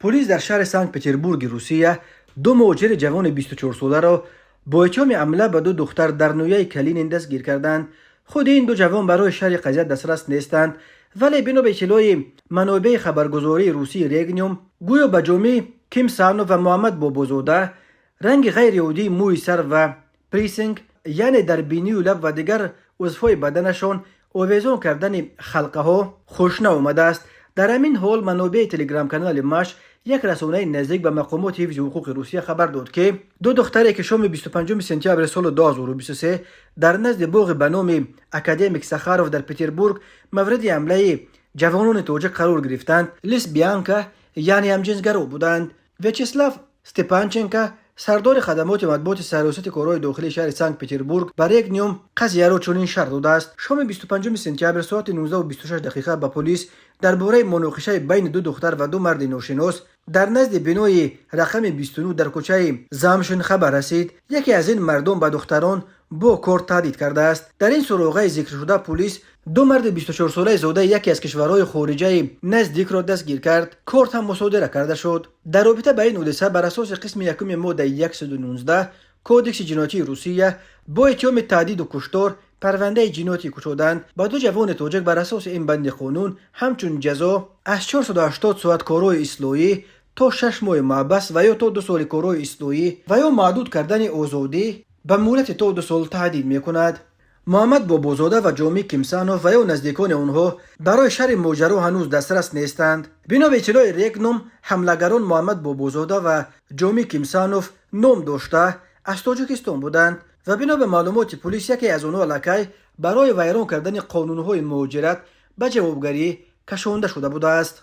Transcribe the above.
Полис дар шаҳри Санкт Петербурги Русия ду муҳоҷири ҷавони 24-соларо бо иттиҳоми ҳамла ба ду духтар дар ноҳияи Калинин дастгир карданд. Худи ин ду ҷавон барои шарҳи қазия дастрас нестанд, вале бино ба иттилои манобеи хабаргузории русии Регнум, гӯё ба Ҷомӣ Кимсанов ва Муҳаммад Бобозода ранги ғайриоддии мӯи сар ва пирсинг, яъне дар бинию лаб ва дигар узвҳои баданашон овезон кардани халқаҳо, хуш наомадааст. Дар ҳамин ҳол, манобеи телеграм-канали Маш, як расонаи наздик ба мақомоти ҳифзи ҳуқуқи Русия, хабар дод, ки ду духтаре, ки шоми 25 сентябри соли 2023 дар назди боғи ба номи Академик Сахаров дар Петербург мавриди ҳамлаи ҷавонони тоҷик қарор гирифтанд, лесбиянка, яъне ҳамҷинсгаро буданд. Вячеслав Степанченко, сардори хадамоти матбуоти Сарраёсати корҳои дохилии шаҳри Санкт Петербург, ба Регнум қазияро чунин шарҳ додааст: шоми 25 сентябр соати 19:26 дақиқа ба полис дар бораи муноқишаи байни ду духтар ва ду марди ношинос дар назди бинои рақами 29 дар кӯчаи Замшин хабар расид. Яке аз ин мардон ба духтарон бо корд таҳдид кардааст. Дар ин суроғаи зикршуда полис ду марди 24-солаи зодаи яке аз кишварҳои хориҷаи наздикро дастгир кард, корд ҳам мусодира карда шуд. Дар робита ба ин ҳодиса бар асоси қисми якуми моддаи 119 Кодекси ҷиноятии Русия бо иттиҳоми таҳдиду куштор парвандаи ҷиноятӣ кушоданд. Ба ду ҷавони тоҷик бар асоси ин банди қонун ҳамчун ҷазо аз 480 соат корҳои ислоҳӣ то 6 моҳи маҳбас ва ё то 2 соли корҳои ислоҳӣ ва ё маҳдуд кардани озодӣ ба муҳлати то 2 сол таҳдид мекунад. Муҳаммад Бобозода ва Ҷомӣ Кимсанов ва ё наздикони онҳо барои шарҳи моҷаро ҳанӯз дастрас нестанд. Бино ба иттилои Регнум, ҳамлагарон Муҳаммад Бобозода ва Ҷомӣ Кимсанов ном дошта, аз Тоҷикистон буданд ва бино ба маълумоти полис, яке аз онҳо аллакай барои вайрон кардани қонунҳои муҳоҷират ба ҷавобгарӣ кашонда шуда будааст.